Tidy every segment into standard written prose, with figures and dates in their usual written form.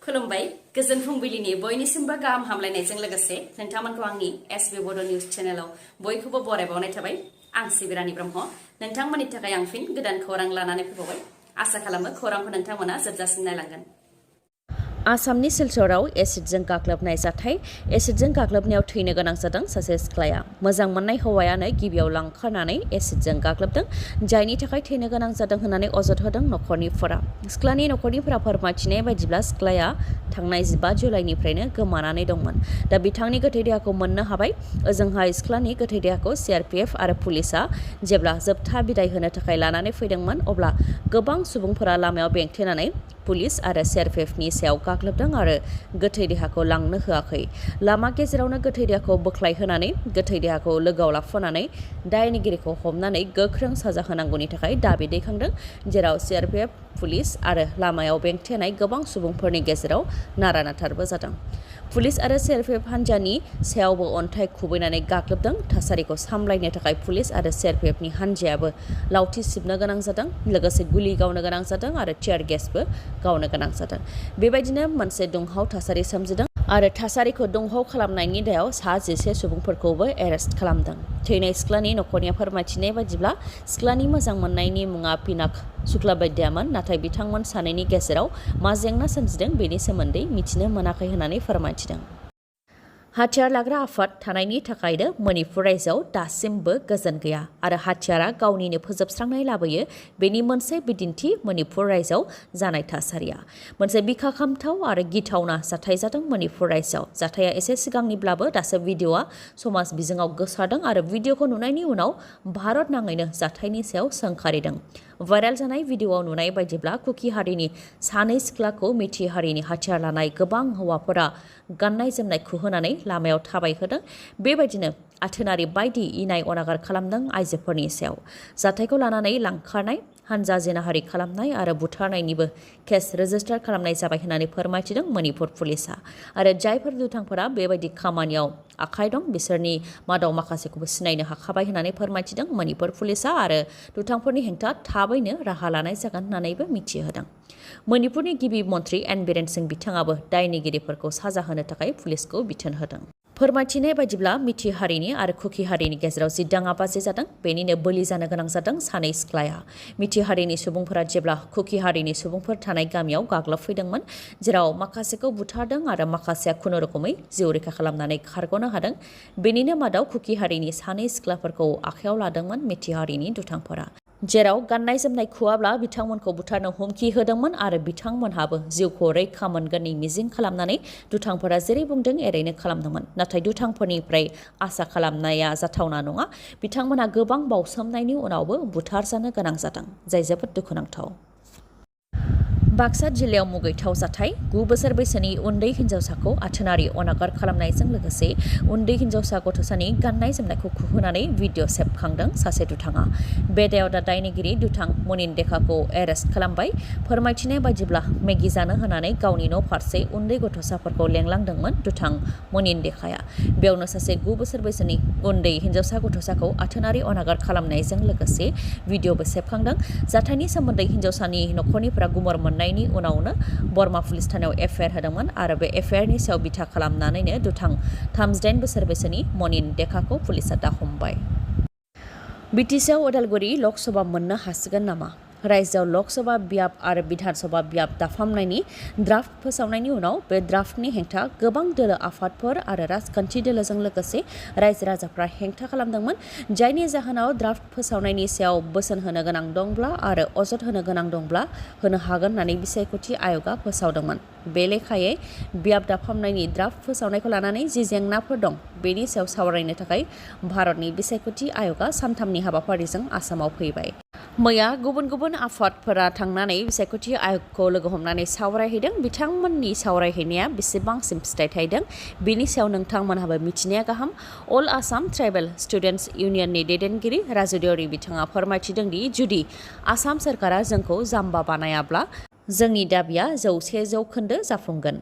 खुलुमबाय गोजोन फुंबिलिनि बयनिसिमबो गाहाम हामलायनायजों लोगोसे नोंथांमोनखौ आंनि एसबी बड निउज चेनेलाव बयखौबो बरायबावनाय थाबाय। आं सिबिरानि ब्रह्म नोंथांमोननि थाखाय आं फिन गोदान खौरां लानानै फैबावबाय। आसा खालामो खौरांखौ नोंथांमोना जोबजासिम नायलांगोन। आसामनि सिलचराव एसिडजों गाग्लोबनाय जाथाय। एसिडजों गाग्लोबनायाव थैनो गोनां जादों सासे सिख्लाया। मोजां मोननाय हौवायानो गिबियाव लांखारनानै एसिडजों गाग्लोबदों, जायनि थाखाय थैनो गोनां जादों होननानै अजद होदों नखरनिफोरा। सिख्लानि नखरनिफोरा फोरमायथिनाय बायदिब्ला सिख्लाया थांनाय 15 जुलाइनिफ्रायनो गोमानानै दंमोन। दा बिथांनि गोथै देहाखौ मोननो हाबाय। ओजोंहाय सिख्लानि गोथै देहाखौ सीआरपीएफ आरो पुलिसआ जेब्ला जोबथा बिदाय होनो थाखाय लानानै फैदोंमोन, अब्ला गोबां सुबुंफोरा लामायाव बेंथेनानै पुलिस आरो सीआरपीएफनि सायाव गाग्लोबदों आरो गोथै देहाखौ लांनो होआखै। लामा गेजेरावनो गोथै देहाखौ बोख्लायहोनानै गोथै देहाखौ लोगोआव लाफानानै दायनिगिरिखौ हमनानै गोख्रों साजा होनांगौनि थाखाय दाबि दैखांदों, जेराव सीआरपीएफ, पुलिस आरो लामायाव बेंथेनाय गोबां सुबुंफोरनि गेजेराव नारा-नाथारबो जादों। पुलिस आरो सीआरपीएफ हान्जानि सायावबो अन्थाइ खुबैनानै गाग्लोबदों। थासारिखौ सामलायनो थाखाय पुलिस आरो सीआरपीएफनि हान्जायाबो लावथि सिबनो गोनां जादों, लोगोसे गुलि गावनो गोनां जादों आरो टियार गेसबो गावनो गोनां जादों। बेबायदिनो मोनसे दुंहाव थासारि सोमजिदों आरो थासारिखौ दुंहाव खालामनायनि दायाव 11 सुबुंफोरखौबो एरेस्ट खालामदों। थैनाय सिख्लानि नखरनिया फोरमायथिनाय बायदिब्ला सिख्लानि मोजां मोननायनि मुङा पिनाक शुक्लाबैद्यामोन, नाथाय बिथांमोन सानैनि गेजेराव मा जेंना सोमजिदों बेनि सोमोन्दै मिथिनो मोनाखै होननानै फोरमायथिदों। हाथियार लाग्रा आफाद थानायनि थाखायनो मणिपुर रायजोआव दासिमबो गोजोन गैया आरो हाथियारा गावनिनो फोजोबस्रांनाय लाबोयो। बेनि मोनसे बिदिन्थि मणिपुर रायजोआव जानाय थासारिया। मोनसे बिखा खामथाव आरो गिथावना जाथाय जादों मणिपुर रायजोआव। जाथाया एसे सिगांनिब्लाबो दासो भिडिअ'आ समाज बिजोङाव गोसारदों आरो भिडिअ'खौ नुनायनि उनाव भारत नाङैनो जाथायनि सायाव सोंखारिदों। भाइरेल जानाय भिडिअ'आव नुनाय बायदिब्ला कुकी हारिनि 2 सिख्लाखौ मिथि हारिनि हाथियार लानाय गोबां हौवाफोरा गाननाय जोमनाय खुहोनानै लामायाव थाबायहोदों। बेबायदिनो आथोनारि बायदि इनाय अनागार खालामदों आइजोफोरनि सायाव। जाथायखौ लानानै लांखारनाय, हानजा जिनाहारि खालामनाय आरो बुथारनायनिबो केस रेजिस्टार खालामनाय जाबाय होननानै फोरमायथिदों मणिपुर पुलिसआ। आरो जायफोर दुथांफोरा बेबायदि खामानियाव आखाइ दं बिसोरनि मादाव माखासेखौबो सिनायनो हाखाबाय होननानै फोरमायथिदों मणिपुर पुलिसआ आरो दुथांफोरनि हेंथा थाबैनो राहा लानाय जागोन होननानैबो मिथिहोदों। मणिपुरनि गिबि मन्त्रि एन बीरेन सिंह बिथाङाबो दायनिगिरिफोरखौ साजा होनो थाखाय पुलिसखौ बिथोन होदों। फोरमायथिनाय बायदिब्ला मिथि हारिनि आरो कुकी हारिनि गेजेराव जि दाङाबाजि जादों, बेनिनो बोलि जानो गोनां जादों 2 सिख्लाया। मिथि हारिनि सुबुंफोरा जेब्ला कुकी हारिनि सुबुंफोर थानाय गामियाव गाग्लोबफैदोंमोन, जेराव माखासेखौ बुथारदों आरो माखासेया खुनुरुखुमै जिउ रैखा खालामनानै खारग'नो हादों। बेनिनो मादाव कुकी हारिनि 2 सिख्लाफोरखौ आखायाव लादोंमोन मिथि हारिनि दुथांफोरा, जेराव गाननाय जोमनाय खुवाब्ला बिथांमोनखौ बुथारनो हुमखि होदोंमोन आरो बिथांमोनहाबो जिउखौ रैखा मोनगोननि मिजिं खालामनानै दुथांफोरा जेरै बुंदों एरैनो खालामदोंमोन। नाथाय दुथांफोरनिफ्राय आसा खालामनाया जाथावना नङा। बिथांमोनहा गोबां बावसोमनायनि उनावबो बुथारजानो गोनां जादों, जाय जोबोद दुखुनांथाव। बाक्सा जिल्लायाव मुगैथाव जाथाय। 9 बोसोर बैसोनि उन्दै हिन्जावसाखौ आथोनारि अनागार खालामनायजों लोगोसे उन्दै हिन्जावसा गथ'सानि गाननाय जोमनायखौ खुहोनानै भिडिअ' सेबखांदों सासे दुथाङा। बे दायाव दा दायनिगिरि दुथां मनिन्देखाखौ एरेस्ट खालामबाय। फोरमायथिनाय बायदिब्ला मेगि जानो होनानै गावनि न' फारसे उन्दै गथ'साफोरखौ लेंलांदोंमोन दुथां मनिन्देखाया। बेयावनो सासे 9 बोसोर बैसोनि उन्दै हिन्जावसा गथ'साखौ आथोनारि अनागार खालामनायजों लोगोसे भिडिअ'बो सेबखांदों। जाथायनि सोमोन्दै हिन्जावसानि नखरनिफोरा गुमुर मोननायनि उनावनो बरमा पुलिस थानायाव एफआइआर होदोंमोन आरो बे एफआइआरनि सायाव बिथा खालामनानैनो दुथां 38 बोसोर बैसोनि मनिन्देखाखौ पुलिसआ दा हमबाय। बिटिसिआव उदालगुरि लकसभा मोननो हासिगोन नामा? रायजोआव लकसभा बियाब आरो बिधान सभा बियाब दाफामनायनि ड्राफ्ट फोसावनायनि उनाव बे ड्राफ्टनि हेंथा गोबां दोलो आफादफोर आरो राजखान्थि दोलोजों लोगोसे रायजो राजाफ्रा हेंथा खालामदोंमोन, जायनि जाहोनाव ड्राफ्ट फोसावनायनि सायाव बोसोन होनो गोनां दंब्ला आरो अजद होनो गोनां दंब्ला होनो हागोन होननानै बिसायख'थि आय'गआ फोसावदोंमोन। बे लेखायै बियाब दाफामनायनि ड्राफ्ट फोसावनायखौ लानानै जि जेंनाफोर दं बेनि सायाव सावरायनो थाखाय भारतनि बिसायख'थि आय'गआ 3 हाबाफारिजों आसामाव फैबाय। मैया गुबुन गुबुन आफादफोरा थांनानै बिसायख'थि आय'गखौ लोगो हमनानै सावरायहैदों। बिथांमोननि सावरायहैनाया बेसेबांसिम फिथाइ थायदों बेनि सायाव नोंथांमोनहाबो मिथिनाया गाहाम। अल आसाम ट्राइबेल स्टुडेन्टस इउनियननि दैदेनगिरि राजु देउरि बिथाङा फोरमायथिदों दि जुदि आसाम सोरखारा जोंखौ जाम्बा बानायाब्ला जोंनि दाबिया 100% जाफुंगोन।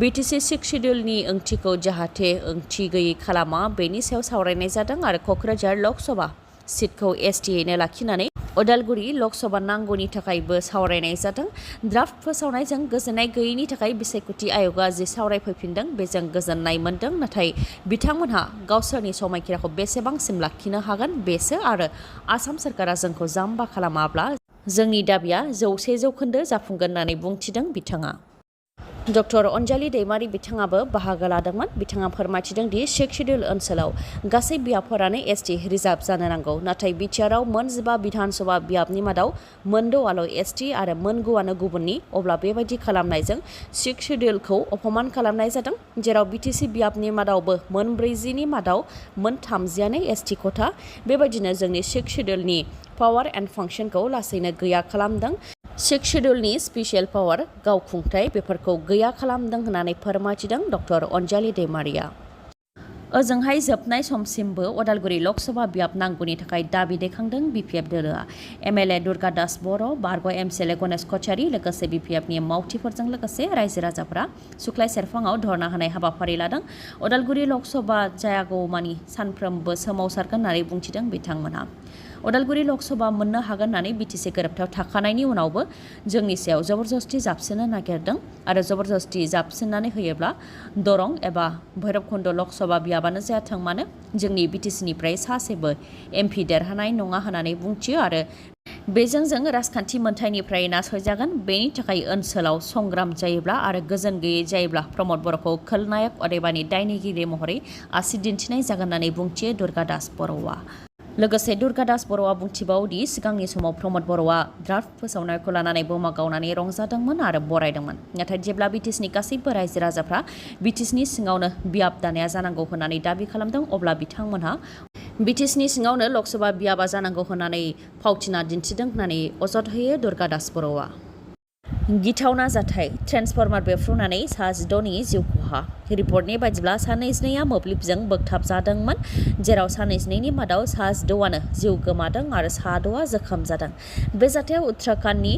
बिटिसि 6 शिड्युलनि ओंथिखौ जाहाथे ओंथि गैयै खालामा बेनि सायाव सावरायनाय जादों आरो क'क्राझार लकसभा सिटखौ एसटियैनो लाखिनानै उदालगुरि लकसभा नांगौनि थाखायबो सावरायनाय जादों। ड्राफ्ट फोसावनायजों गोजोननाय गैयैनि थाखाय बिसायख'थि आय'गा जि सावरायफैफिनदों बेजों गोजोननाय मोन्दों, नाथाय बिथांमोनहा गावसोरनि समायखिराखौ बेसेबांसिम लाखिनो हागोन बेसो आरो आसाम सोरखारा जोंखौ जाम्बा खालामाब्ला जोंनि दाबिया 100% जाफुंगोन होननानै बुंथिदों बिथाङा। डक्टर अनजालि दैमारि बिथाङाबो बाहागो लादोंमोन। बिथाङा फोरमायथिदों दि 6 शिड्युल ओनसोलाव गासै बियाबफोरानो एसटि रिजार्भ जानो नांगौ, नाथाय बिटिआरआव 15 बिधानसभा बियाबनि मादाव 9आल' एसटि आरो 9आनो गुबुननि। अब्ला बेबायदि खालामनायजों 6 शिड्युलखौ अपमान खालामनाय जादों, जेराव बिटिसि बियाबनि मादावबो 40नि मादाव 30आनो एसटि खथा। बेबायदिनो जोंनि 6 शिड्युलनि पावार एन्ड फांसनखौ लासैनो गैया खालामदों। 6 शिड्युलनि स्पेसियेल पावार गावखुंथाय बेफोरखौ गैया खालामदों होननानै फोरमायथिदों डक्टर अनजालि दैमारिया। ओजोंहाय जोबनाय समसिमबो उदालगुरि लकसभा बियाब नांगौनि थाखाय दाबि दैखांदों बिपिएफ दोलोआ। एमएलए दुर्गा दास बर', बारग' एमसिएलए गणेश कछारी लोगोसे बिपिएफनि मावथिफोरजों लोगोसे रायजो राजाफोरा सुख्लाय सेरफाङाव धरना होनाय हाबाफारि लादों। उदालगुरि लकसभा जायागौमानि सानफ्रोमबो सोमावसारगोन होननानै बुंथिदों बिथांमोनहा। उदालगुरि लकसभा मोननो हागोन होननानै बिटिसि गोरोबथायाव थाखानायनि उनावबो जोंनि सायाव जबरदस्ति जाबसिननो नागिरदों आरो जबरदस्ति जाबसिननानै होयोब्ला दरं एबा भैरबकुन्द लकसभा बियाबानो जायाथों मानो जोंनि बिटिसिनिफ्राय सासेबो एमपि देरहानाय नङा होननानै बुंथियो आरो बेजों जों राजखान्थि मोनथायनिफ्राय नासयजागोन। बेनि थाखाय ओनसोलाव संग्राम जायोब्ला आरो गोजोन गैयै जायोब्ला प्रमद बर'खौ खलनायक अदेबानि दायनिगिरि महरै आसि दिन्थिनाय जागोन होननानै बुंथियो दुर्गा दास बर'आ। लोगोसे दुर्गा दास बर'आ बुंथिबावदि सिगांनि समाव प्रमद बर'आ ड्राफ्ट फोसावनायखौ लानानै बमा गावनानै रंजादोंमोन आरो बरायदोंमोन, नाथाय जेब्ला बिटिसिनि गासैबो रायजो राजाफ्रा बिटिसिनि सिङावनो बियाब दानाया जानांगौ होननानै दाबि खालामदों, अब्ला बिथांमोनहा बिटिसिनि सिङावनो लकसभा बियाबा जानांगौ होननानै फावथिना दिन्थिदों होननानै अजद होयो दुर्गा दास बर'आ। गिथावना जाथाय, ट्रेन्सफर्मार बेफ्रुनानै सा 16नि जिउ खहा। रिपर्टनि बायदिब्ला सा 22 मोब्लिबजों बोगथाबजादोंमोन, जेराव सा 22नि मादाव सा 16आनो जिउ गोमादों आरो सा 6आ जोखोम जादों। बे जाथाया उत्तराखन्डनि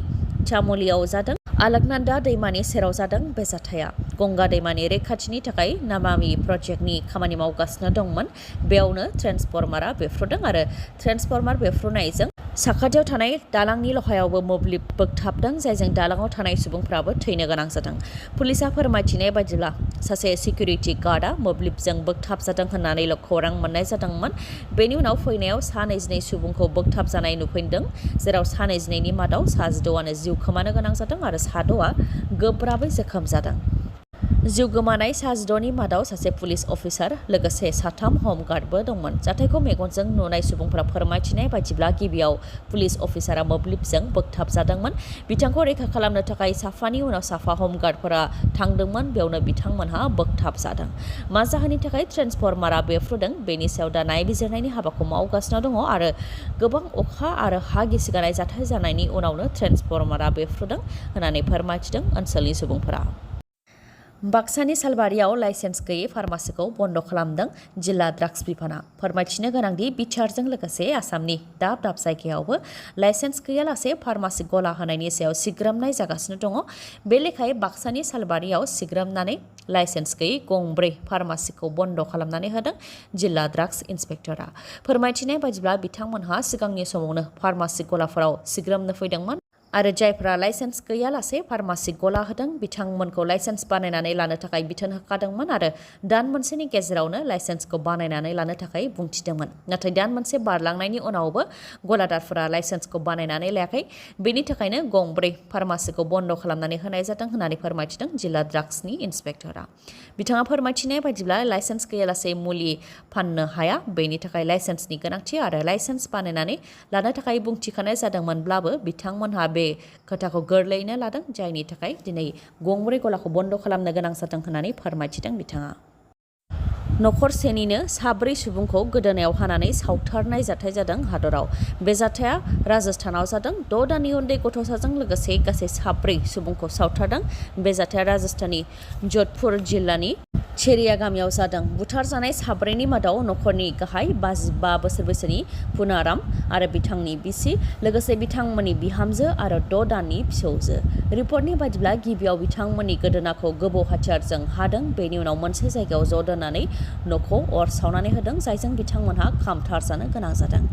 चामोलीआव जादों। अलकनन्दा दैमानि सेराव जादों बे जाथाया। गंगा दैमानि रैखाथिनि थाखाय नामामि प्रजेक्टनि खामानि मावगासिनो दंमोन। बेयावनो ट्रेन्सफर्मारा बेफ्रुदों आरो ट्रेन्सफर्मार बेफ्रुनायजों साखाथियाव थानाय दालांनि लहायावबो मोब्लिब बोगथाबदों, जायजों दालाङाव थानाय सुबुंफ्राबो थैनो गोनां जादों। पुलिसा फोरमायथिनाय बायदिब्ला सासे सिकिउरिटि गार्डआ मोब्लिबजों बोगथाबजादों होननानैल' खौरां मोननाय जादोंमोन। बेनि उनाव फैनायाव सा 22 सुबुंखौ बोगथाबजानाय नुफिनदों, जेराव सा 22नि मादाव सा 16आनो जिउ खोमानो गोनां जादों आरो सा 6आ गोब्राबै जोखोम जादों। जिउ गोमानाय सा 16नि मादाव सासे पुलिस अफिसार लोगोसे 3 हमगार्डबो दंमोन। जाथायखौ मेगनजों नुनाय सुबुंफोरा फोरमायथिनाय बायदिब्ला गिबियाव पुलिस अफिसारा मोब्लिबजों बोगथाबजादोंमोन। बिथांखौ रैखा खालामनो थाखाय साफानि उनाव साफा हमगार्डफोरा थांदोंमोन। बेयावनो बिथांमोनहा बोगथाबजादों। मा जाहोननि थाखाय ट्रेन्सफर्मारा बेफ्रुदों बेनि सायाव दा नायबिजिरनायनि हाबाखौ मावगासिनो दङ आरो गोबां अखा आरो हा गिसिगानाय जाथाय जानायनि उनावनो ट्रेन्सफर्मारा बेफ्रुदों होननानै फोरमायथिदों ओनसोलनि सुबुंफोरा। बाक्सानि सालबारियाव लाइसेन्स गैयै फार्मासिखौ बन्द खालामदों जिल्ला ड्राग्स बिफाना। फोरमायथिनो गोनांदि बिटिआरजों लोगोसे आसामनि दाब दाब जायगायावबो लाइसेन्स गैयालासे फार्मासि गला होनायनि सायाव सिग्रोमनाय जागासिनो दङ। बे लेखायै बाक्सानि सालबारियाव सिग्रोमनानै लाइसेन्स गैयै गंब्रै फार्मासिखौ बन्द खालामनानै होदों जिल्ला ड्राग्स इन्सपेक्टरा। फोरमायथिनाय बायदिब्ला बिथांमोनहा सिगांनि समावनो फार्मासि गलाफोराव सिग्रोमनो फैदोंमोन आरो जायफ्रा लाइसेन्स गैयालासे फार्मासि गला होदों बिथांमोनखौ लाइसेन्स बानायनानै लानो थाखाय बिथोन होखादोंमोन आरो दान मोनसेनि गेजेरावनो लाइसेन्सखौ बानायनानै लानो थाखाय बुंथिदोंमोन। नाथाय दान मोनसे बारलांनायनि उनावबो गलादारफोरा लाइसेन्सखौ बानायनानै लायाखै। बेनि थाखायनो गंब्रै फार्मासिखौ बन्द खालामनानै होनाय जादों होननानै फोरमायथिदों जिल्ला ड्राग्सनि इन्सपेक्टरा। बिथाङा फोरमायथिनाय बायदिब्ला लाइसेन्स गैयालासे मुलि फाननो हाया, बेनि थाखाय लाइसेन्सनि गोनांथि आरो लाइसेन्स बानायनानै लानो थाखाय बुंथिखानाय जादोंमोनब्लाबो बिथांमोनहा बे खोथाखौ गोरलैयैनो लादों, जायनि थाखाय दिनै गंब्रै गलाखौ बन्द खालामनो गोनां जादों होननानै फोरमायथिदों बिथाङा। नखरसेनिनो 4 सुबुंखौ गोदोनायाव हानानै सावथारनाय जाथाय जादों हादराव। बे जाथाया राजस्थानाव जादों। 6 दाननि उन्दै गथ'साजों लोगोसे गासै 4 सुबुंखौ सावथारदों। बे जाथाया राजस्थाननि जधपुर जिल्लानि चेरिया गामियाव जादों। बुथारजानाय 4नि मादाव नखरनि गाहाय 55 बोसोर बैसोनि पुनाराम आरो बिथांनि बिसि लोगोसे बिथांमोननि बिहामजो आरो 6 दाननि फिसौजो। रिपर्टनि बायदिब्ला गिबियाव बिथांमोननि गोदोनाखौ गोबौ हाथियारजों हादों, बेनि उनाव मोनसे जायगायाव ज' दोननानै न'खौ अर सावनानै होदों, जायजों बिथांमोनहा खामथारजानो गोनां जादों।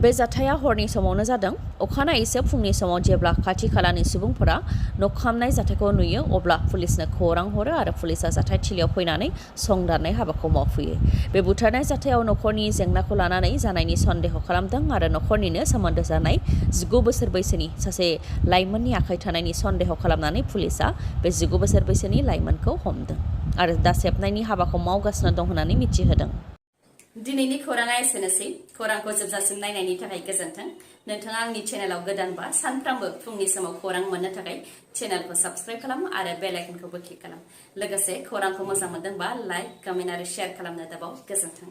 बे जाथाया हरनि समावनो जादों। अखानायैसो फुंनि समाव जेब्ला खाथि खालानि सुबुंफोरा न' खामनाय जाथायखौ नुयो अब्ला पुलिसनो खौरां हरो आरो पुलिसा जाथायथिलियाव फैनानै संदाननाय हाबाखौ मावफैयो। बे बुथारनाय जाथायाव नखरनि जेंनाखौ लानानै जानायनि सन्देह खालामदों आरो नखरनिनो सोमोन्दो जानाय 19 बोसोर बैसोनि सासे लाइमोननि आखाइ थानायनि सन्देह खालामनानै पुलिसा बे 19 बोसोर बैसोनि लाइमोनखौ हमदों आरो दा सेबनायनि हाबाखौ मावगासिनो दं होननानै मिथिहोदों। दिनैनि खौराङा एसेनोसै। खौरांखौ जोबजासिम नायनायनि थाखाय गोजोन्थों। नोंथाङा आंनि चेनेलाव गोदानबा सानफ्रामबो फुंनि समाव खौरां मोननो थाखाय चेनेलखौ साबस्क्राइब खालाम आरो बेल आइकनखौबो क्लिक खालाम। लोगोसे खौरांखौ मोजां मोनदोंबा लाइक, कमेन्ट आरो शेयार खालामनो दाबाव। गोजोन्थों।